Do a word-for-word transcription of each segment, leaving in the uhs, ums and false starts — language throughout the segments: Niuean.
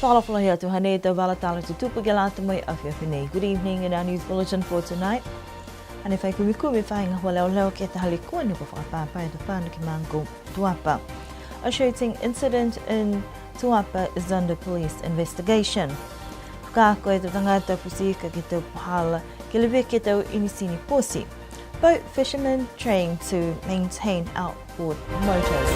Fakaalofa lahi atu, hanei e tau vala tala tutupu ke lata mo e afiafi nei. Good evening in our news bulletin for tonight. Hane fai kumikumi e faahi gahua leoleo ke he taha lekua ne kua fakapāpā e tau fana ke he maaga ko Tuapa. A shooting incident in Tuapa is under police investigation. Fakaako e tau tagata futi ika ke he tau puhala ke leveki e tau inisini poti. Boat fishermen trained to maintain outboard motors.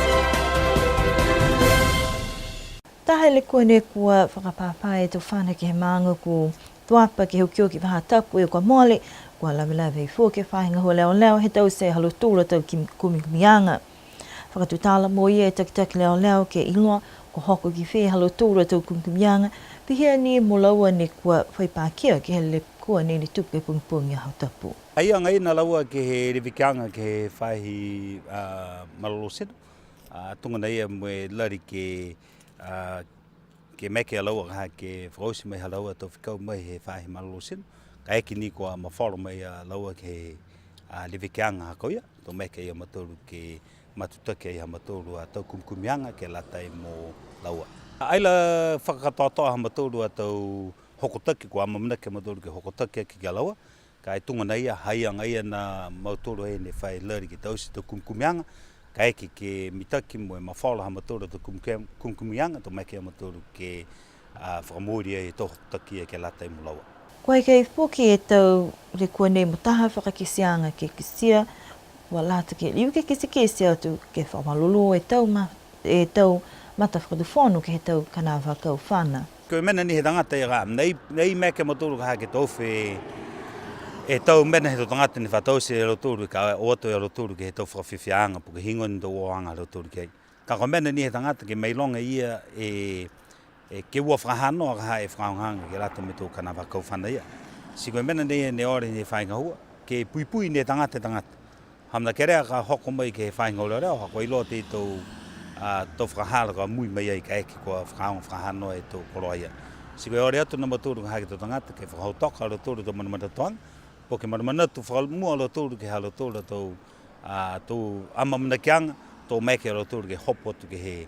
Taha e lekua ne kua fakapāpā e tau fana ke he maaga ko Tuapa ke he okioki faahi tapu kua mole, kua lavelave foki e faahi gahua leoleo he taute ha lautolu a tau ki-, kumikumiaga. Fakatutala mo ia e takitaki leoleo ke iloa kua hoko ki fē ha lautolu a tau kumikumiaga, pihia ni mo laua ne kua fai pakia ke he lekua nei ne tupu ke he pogipogi Aho Tapu. Ai agaia a laua ke he levekiaga ke he faahi, a, malolō tino, a, tuga ia mo e lali ke, a, ke maeke a laua ka ha ke fakaoti mai ha laua a tau fekau mai he faahi malolō tino. Kaeke ni kua mafola mai a laua ke he, a, levekiaga ha ko ia, to maeke a mautolu ke matutaki ai ha mautolu a tau kumikumiaga ke lata mo laua. Ai la fakakatoatoa ha mautolu a tau hokotaki, kua amaamanaki a mautolu ke hokotaki aki ki a laua. Ka e tuga ia, ha ia agaia a mautolu ai ne fai lali ke taute e tau kumikumiaga, kaeke ke mitaki mo e mafola ha mautolu a tau kumike-, kumikumiaga, to maeke a mautolu ke, a, fakamooli ai e tau hokotaki ke lata mo laua. Kua eke foki e tau lekua nei mo taha fakakiteaga ke kitia, kua lata ke liu ke kitekite atu ke fakamalolō e tau ma-, e tau matafakatufono ke he tau kanavaakau fana. Ko e mena ni he tagata ia ka, nei, nei maeke a mautolu ka ha ke taofi e tau mena he tau tagata ne fa taute e lautolu ka o atu e lautolu ke he tau fakafiafiaaga, po ke heigoa ni tau oaga ha lautolu ki ai. Ka ko e mena ni he tagata ke mailoga ia e, e ke ua fakahanoa ka ha e fakaaogaaga ke lata mo e tau kanavaakau fana ia. Ti ko e mena ni ne ole ni he faahi gahua, ke puipui ni he tagata e tagata. Ha mena kelea ka hoko mai ke he faahi gahua leoleo, ha kua iloa e tau, a, tau fakahala ka mui mai ai kaeke kua fakaaoga fakahanoa e tau koloa ia. Ti ko e ole atu a mautolu ka ha ke he tau tagata ke fakahautoka a lautolu e tau manamanatuaga, po ke manamanatu fakamua a lautolu ke he ha lautolu a tau, a, tau amaamanakiaga, to maeke a lautolu ke hopo atu ke he,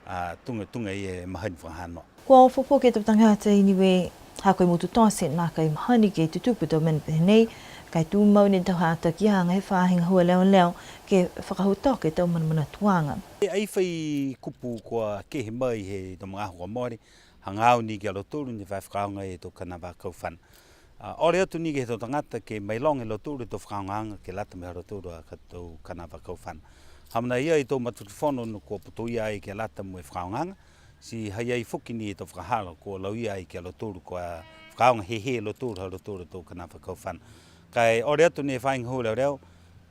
a, tuga, tuga ia e mahani fakahanoa. Kua ofo foki e tau tagata i Niue ha ko e motu tote, nākai mahani ke tutupu e tau mena pehē nei, ka e tumau ni e tau hatakiaga he faahi gahua leoleo ke fakahautoka e tau manamanatuaga. Ai fai kupu kua kehe mai he tau magaaho kua mole, hagaao ni ki a lautolu ne fa fakaaoga e tau kanavaakau fana. A, ole atu ni ke he tau tagata ke mailoga e lautolu e tau fakaaogaaga ke lata mo e ha lautolu a ka tau kanavaakau fana. Ha mena ia e tau matafakatufono ne kua putoia ai ke lata mo e fakaaogaaga, ti ha i ai foki ni e tau fakahala kua lauia ai ki a lautolu kua fakaaoga hehe e lautolu ha lautolu a tau kanavaakau fana. Ka e ole atu ni e faahi gahua leoleo,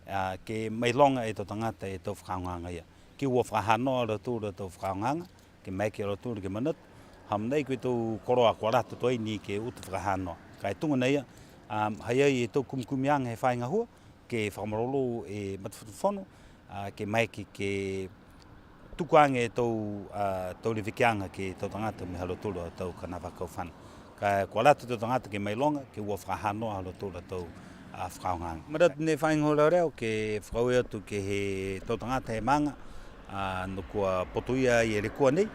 a, ke mailoga e tau tagata e tau fakaaogaaga ia. Ke ua fakahanoa a lautolu a tau fakaaogaaga, ke maeke a lautolu ke manatu. Ha mena ko e tau koloa kua lata tuai ni ke uta fakahanoa. Ka e tuga ia, um, ha i ai e tau kumikumiaga he faahi gahua, ke fakamalolō e matafakatufono, a, ke maeke ke tuku age e tau, a, tau levekiaga ke he tau tagata mo e ha lautolu a tau kanavaakau fana. Ka kua lata e tau tagata ke mailoga, ke ua fakahanoa ha lautolu a tau, a, fakaaogaaga. Manatu ni e faahi gahua leoleo ke fakaaue atu ke he tau tagata he maaga, a, ne kua putoia ai e lekua nei.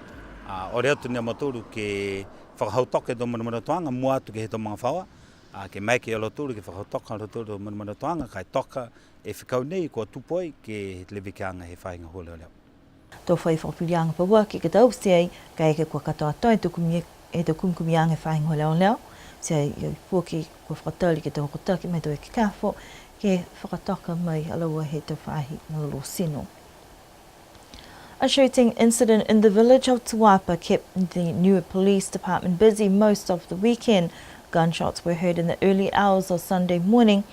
A, ole atu ni a mautolu ke fakahautoka e tau manamanatuaga, mua atu ke he tau magafaoa, a, ke maeke a lautolu ke fakahautoka ha lautolu a tau manamanatuaga, ka e toka e fekau nei kua tupu ai ke he levekiaga he faahi gahua leoleo. To fai fakafiliaga pauaki ke taute ai, kaeke kua katoatoa e tau kumi-, e tau kumikumiaga he faahi gahua leoleo, ti ai foki kua fakatali ke he tau hokotaki mo e tau ekekafo, ke fakatoka mai a laua he tau faahi malolō tino. A shooting incident in the village of Tuapa kept the Niue Police Department busy most of the weekend. Gunshots were heard in the early hours of Sunday morning.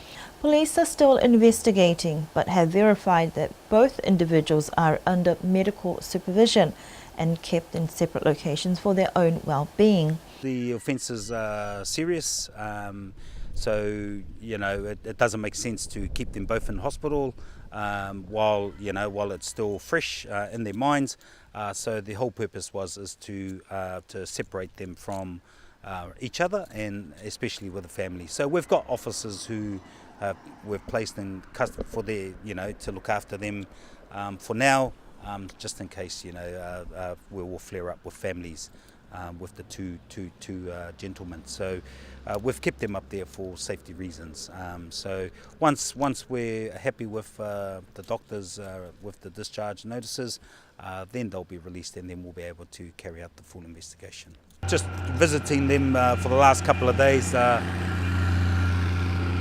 Police are still investigating, but have verified that both individuals are under medical supervision and kept in separate locations for their own well-being. The offences are serious, um, so, you know, it, it doesn't make sense to keep them both in hospital, um, while, you know, while it's still fresh, uh, in their minds. Uh, so the whole purpose was, is to, uh, to separate them from, uh, each other and especially with the family. So we've got officers who, uh, we've placed in custody for their, you know, to look after them, um, for now, um, just in case, you know, uh, uh, we will flare up with families. um, with the two, two, two, uh, gentlemen. So, uh, we've kept them up there for safety reasons. Um, so once, once we're happy with, uh, the doctors, uh, with the discharge notices, uh, then they'll be released, and then we'll be able to carry out the full investigation. Just visiting them, uh, for the last couple of days, uh,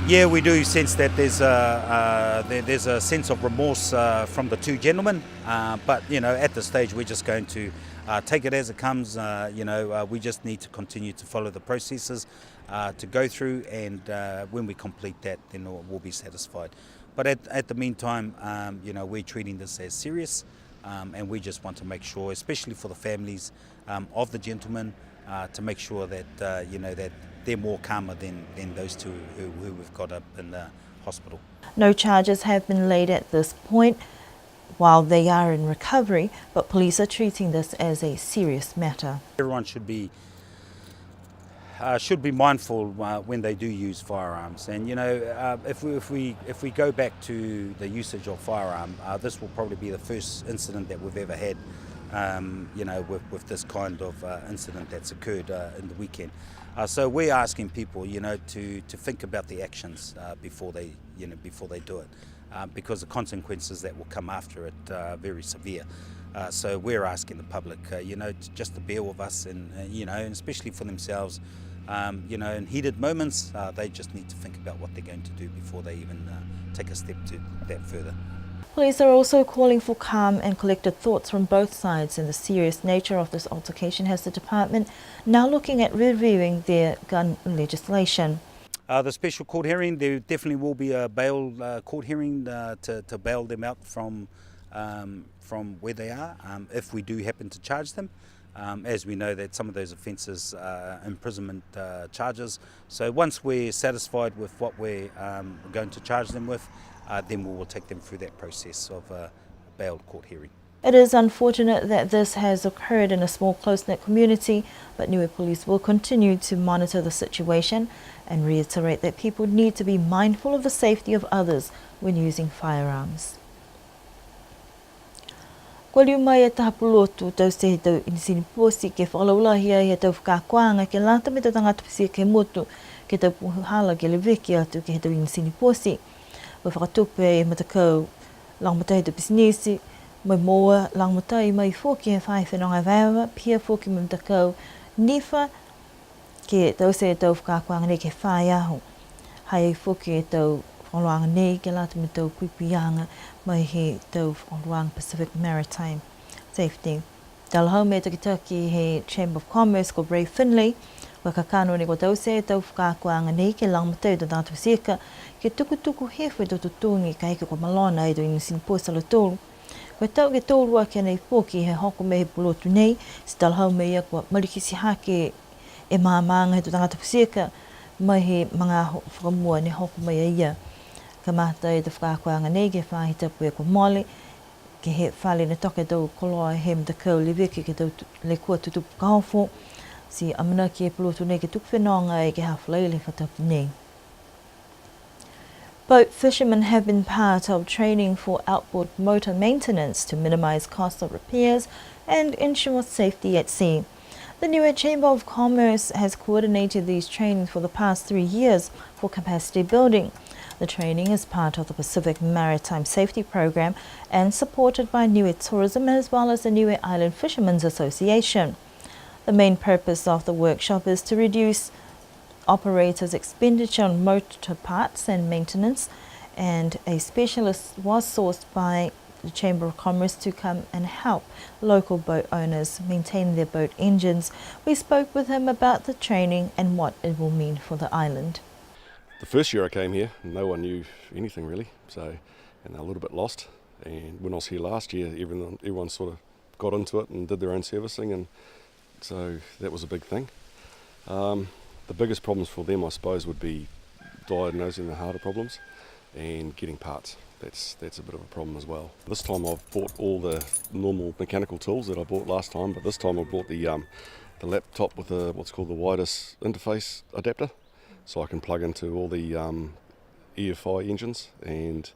yeah, we do sense that there's a, uh, there, there's a sense of remorse, uh, from the two gentlemen. Uh, but, you know, at this stage, we're just going to, uh, take it as it comes. Uh, you know, uh, we just need to continue to follow the processes, uh, to go through, and, uh, when we complete that, then we'll, we'll be satisfied. But at, at the meantime, um, you know, we're treating this as serious, um, and we just want to make sure, especially for the families, um, of the gentlemen, uh, to make sure that, uh, you know, that they're more calmer than, than those two who, who we've got up in the hospital. No charges have been laid at this point while they are in recovery, but police are treating this as a serious matter. Everyone should be, uh, should be mindful, uh, when they do use firearms. And, you know, uh, if we, if we, if we go back to the usage of firearm, uh, this will probably be the first incident that we've ever had, um, you know, with, with this kind of, uh, incident that's occurred, uh, in the weekend. Uh, so we're asking people, you know, to, to think about the actions, uh, before they, you know, before they do it, uh, because the consequences that will come after it are very severe. Uh, so we're asking the public, uh, you know, to, just to bear with us, and, uh, you know, and especially for themselves, um, you know, in heated moments, uh, they just need to think about what they're going to do before they even, uh, take a step to that further. Police are also calling for calm and collected thoughts from both sides, and the serious nature of this altercation has the department now looking at reviewing their gun legislation. Uh, the special court hearing, there definitely will be a bail, uh, court hearing, uh, to, to bail them out from, um, from where they are, um, if we do happen to charge them. Um, as we know that some of those offences are imprisonment, uh, charges. So once we're satisfied with what we're, um, going to charge them with, uh, then we will take them through that process of a bail court hearing. It is unfortunate that this has occurred in a small, close-knit community, but Niue Police will continue to monitor the situation and reiterate that people need to be mindful of the safety of others when using firearms. Kua liu mai e taha pulotu taute he tau inisini poti ke fakalaulahi ai he tau fakaakoaga ke lata mo e tau tagata futi ika he motu, ke he tau puhala ke leveki atu ke he tau inisini poti. Kua fakatupe e matakau lagomatai he tau pisinisi, mo e moua lagomatai mai foki he faahi fenoga evaeva, pihia foki mo e matakau NIFA, ke taute e tau fakaakoaga nei ke he fā e aho. Ha i ai foki e tau fakaholoaga nei ke lata mo e tau puipuiaga mai he tau fakaholoaga Pacific Maritime Safety. Talahau mo e takitaki he Chamber of Commerce ko Ray Finlay, kua kakano ni kua taute e tau fakaakoaga nei ke lagomatai e tau tagata futi ika, ke tukutuku hifo e tau totogi kaeke kua malona e tau inisini poti ha lautolu. Ko e tau ke tolu aki a nei foki he hoko mai he pulotu nei, ti talahau mai a ia kua malikiti hake e maamaaga he tau tagata futi ika mai he magaaho fakamua ne hoko mai a ia. Kamata e tau fakaakoaga nei ke he faahi tapu kua mole, ke he fale ne toka e tau koloa he matakau leveki ke he tau tu-, lekua tutupu ka ofo. Ti amanaki e pulotu nei ke tuku fenoga ai ke he Falaile he faahi tapu nei. Boat fishermen have been part of training for outboard motor maintenance to minimize cost of repairs and ensure safety at sea. The Niue Chamber of Commerce has coordinated these trainings for the past three years for capacity building. The training is part of the Pacific Maritime Safety Program and supported by Niue Tourism as well as the Niue Island Fishermen's Association. The main purpose of the workshop is to reduce operators' expenditure on motor parts and maintenance, and a specialist was sourced by the Chamber of Commerce to come and help local boat owners maintain their boat engines. We spoke with him about the training and what it will mean for the island. The first year I came here, no one knew anything really, so, and they're a little bit lost. And when I was here last year, everyone, everyone sort of got into it and did their own servicing, and so that was a big thing. Um, the biggest problems for them, I suppose, would be diagnosing the harder problems and getting parts. That's, that's a bit of a problem as well. This time I've bought all the normal mechanical tools that I bought last time, but this time I bought the, um, the laptop with the, what's called the WIDAS interface adapter, so I can plug into all the, um, E F I engines and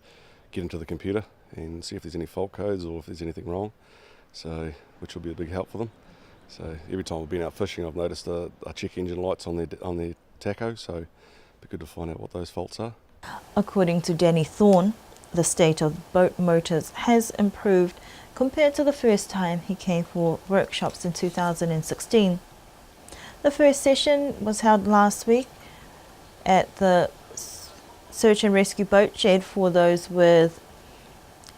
get into the computer and see if there's any fault codes or if there's anything wrong, so, which will be a big help for them. So every time we've been out fishing, I've noticed a, a check engine light's on their, on their tacho, so it'd be good to find out what those faults are. According to Danny Thorne, the state of boat motors has improved compared to the first time he came for workshops in two thousand and sixteen. The first session was held last week at the s-, search and rescue boat shed for those with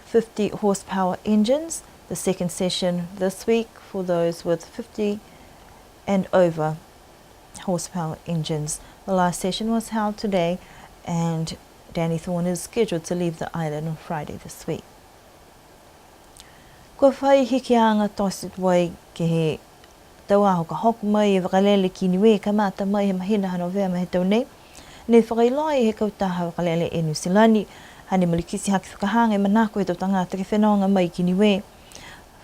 fifty horsepower engines. The second session this week for those with fifty and over horsepower engines. The last session was held today, and Danny Thorne is scheduled to leave the island on Friday this week. Kua fai hikiaga tote tuai ke he tau aho ka hoko mai e vakalele ki Niue, kamata mai he mahina ha Novema he tau nei. Ne fakailoa he kautaha vakalele Air New Zealand, hane malikiti hake fakahaga e manako he tau tagata ke fenoga mai ki Niue.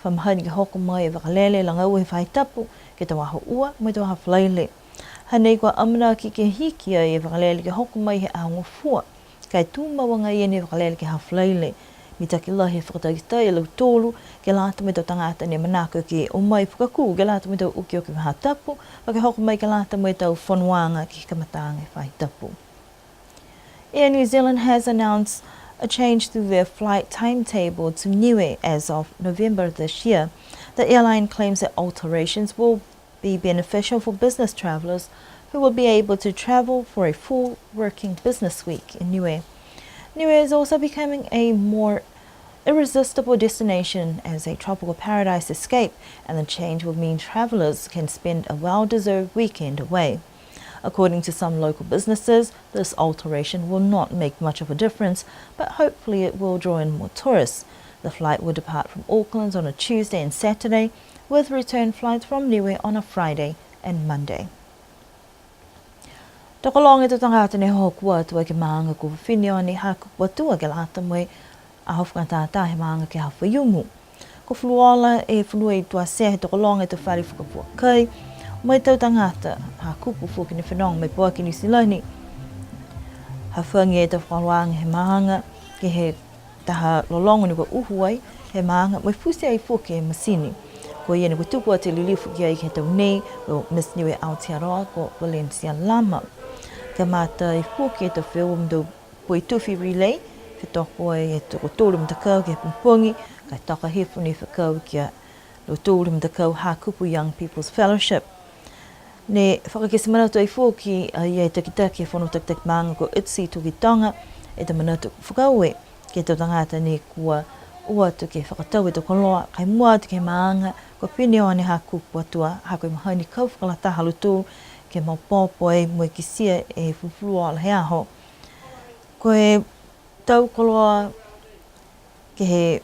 Fa mahani ke hoko mai e vakalele, laga ua he faahi tapu, ke he tau aho ua, mo e tau aho Falaile. Hanei kua amanaki ke hiki ai e vakalele ke hoko mai he aho Gofua. Ka e tumau agaia ni e vakalele ke he aho Falaile. Mitaki lahi e fakataitai a lautolu, ke lata mo e tau tagata ne manako ke o mai fakakū, ke lata mo e tau okioki faahi tapu, ka ke hoko mai ke lata mo e tau fonoaga ke he kamataaga e faahi tapu. Air New Zealand has announced a change to their flight timetable to Niue as of November this year. The airline claims that alterations will be beneficial for business travellers who will be able to travel for a full working business week in Niue. Niue is also becoming a more irresistible destination as a tropical paradise escape, and the change will mean travellers can spend a well-deserved weekend away. According to some local businesses, this alteration will not make much of a difference, but hopefully it will draw in more tourists. The flight will depart from Auckland on a Tuesday and Saturday, with return flights from Niue on a Friday and Monday. Tokologa e tau tagata ne hoko atu ai ke he maaga ko Fineone Hakupu Atua ke lata mo e aho fakatātā he maaga ke he aho Faiumu. Kua fuluola e fonua i Tuatea he tokologa e tau fale fakafua kai, mo e tau tagata Hakupu foki ne fenoga mai pauaki Niu Silani. Hafagi e tau fakaholoaga he maaga ke he taha lologo ne kua uhu ai he maaga, mo e futi ai foki e masini. Ko ia ne kua tuku atu e lilifu ki ai ke he tau nei, ko Miss Niue Aotearoa, ko Valencia Lama. Kamata ai foki e tau feua mo e tau poitufi relay, fetoko ai e tokotolu e matakau ke he pogipogi, ka e toka hifo ne fekau ki a lautolu e matakau Hakupu Young People's Fellowship. Ne fakakite manatu ai foki a ia e takitaki he fono takitaki maaga ko Itzy Tukuitonga, e tau manatu fakaaue ke he tau tagata ne kua o atu ke fakatau e tau koloa, ka e mua atu ke he maaga ko Fineone Hakupu Atua, ha ko e mahani kau fakalataha a lautolu ke maopoopo ai mo e kitia e fulufuluola he aho. Ko e tau koloa ke he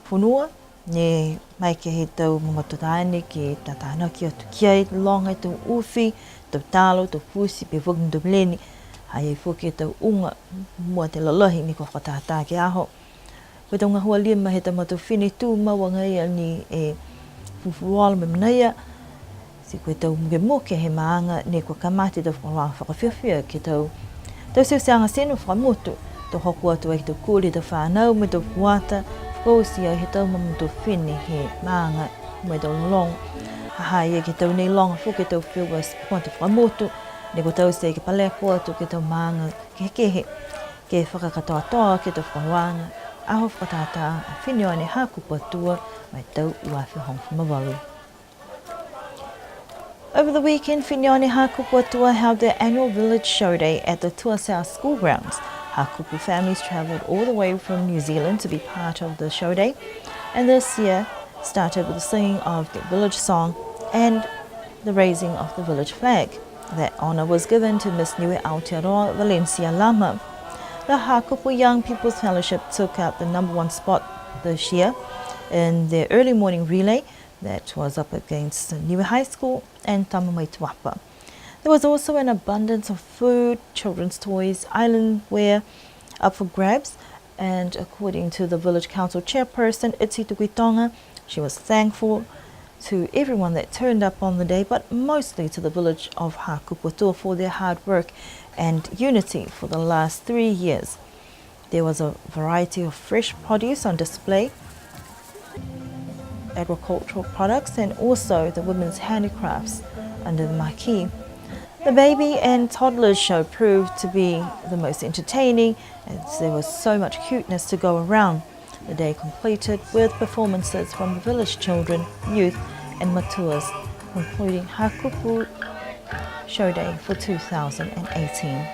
fonua, ne mai ke he tau mamatua taane ke tatanaki atu ki ai, loga e tau ufi, tau talo, tau futi, pehē foki mo e tau meleni, ha i ai foki e tau uga, mua atu e lalahi ne kua fakatātā ke he aho. Ko e tau gahua lima he tau matua fifine tumau agaia ni e fulufuluola mo e manaia, ti ko e tau mukemuke he maaga ne kua kamata e tau fakaholoaga fakafiafia ke he tau, tau teuteuaga tino fakamotu, to hoko atu ai ke he tau koli he tau fanau mo e tau fuata, fakaoti ai he tau mamatua fifine he maaga mo e tau lologo. Ha ha i ai ke he tau nei, loga foki e tau feua sipote fakamotu, ne kua taute ke paleko atu ke he tau maaga kehekehe, ke fakakatoatoa ke he tau fakaholoaga aho fakatātā a Fineone Hakupu Atua ma e tau ua afe hogofulu ma valu. Over the weekend, Fineone Hakupu Atua held their annual village show day at the Tuatea School grounds. Hakupu families travelled all the way from New Zealand to be part of the show day, and this year started with the singing of the village song and the raising of the village flag. That honour was given to Miss Niue Aotearoa Valencia Lama. The Hakupu Young People's Fellowship took out the number one spot this year in their early morning relay that was up against Niue High School and Tamamaituapa. There was also an abundance of food, children's toys, island wear up for grabs, and according to the village council chairperson, Itzy Tukuitonga, she was thankful to everyone that turned up on the day, but mostly to the village of Hakupu Atua for their hard work and unity for the last three years. There was a variety of fresh produce on display. agricultural products and also the women's handicrafts under the marquee. The baby and toddlers show proved to be the most entertaining, as there was so much cuteness to go around. The day completed with performances from the village children, youth and matuas, including Hakupu Show Day for two thousand and eighteen.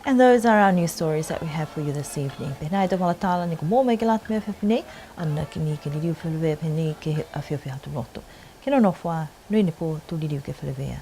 And those are our news stories that we have for you this evening. Pehē nai e tau vala tala ne kua moua mai ke lata mo e afiafi nei, amanaki ni ke liliu feleveia pehē nei ke he afiafi Aho Lotu. Kia nonofo ā, monuina e pō, to liliu ke feleveia.